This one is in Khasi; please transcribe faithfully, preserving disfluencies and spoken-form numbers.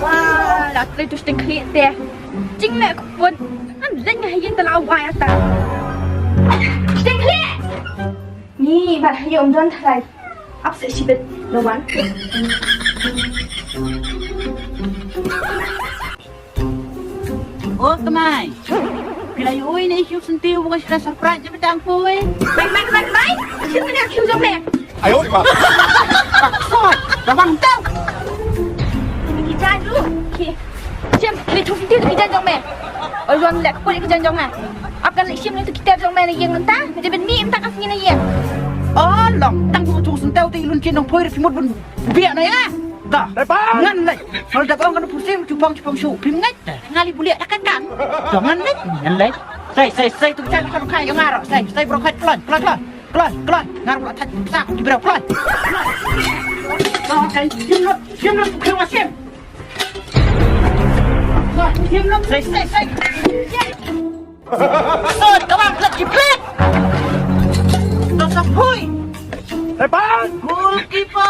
Wah, la tlei tu sting khlieh te. Jing ne ka pun. An leng ha yin ta la wai ata. Sting khlieh. Ni ba ha yin don trai. Ap se shibit. No one. O tmai. Phi la ïohi ne ïa u syntiew ba nga shah surprise ïa phi tang poi. Mai mai mai mai. Shu ne ïa u jong me. Ayo ma. Soi. Dah bang tau. Ini ki jan lu. Ki. Shem, ni tu syntiew ki jan jong me. Oi wan lek poi ki jan jong me. Ap kan lek shem ni tu ki jan jong me na ïing mynta. Ni ben ni mynta ka sngi na ïing. Oh long, tang tu syntiew tu i lun chin nong poi ri mut bun. Biak na ïa. Da. Ngan leh. Hal da kong kan pursim cupong cupong shu. Phim ngeit. Ngali buliak da kan kan. Da ngan leh. Ngan leh. Sai sai sai tu chan kan kai nga ro. Sai sai bro kai klon klon klon. Klon klon. Ngar bro thaj sa ki bro klon. Klon sai. Sim lo sim lo klon sim. Klon sim lo sai sai sai. Sot ka bang klet ki plet. To sa phui. Depan. Goalkeeper.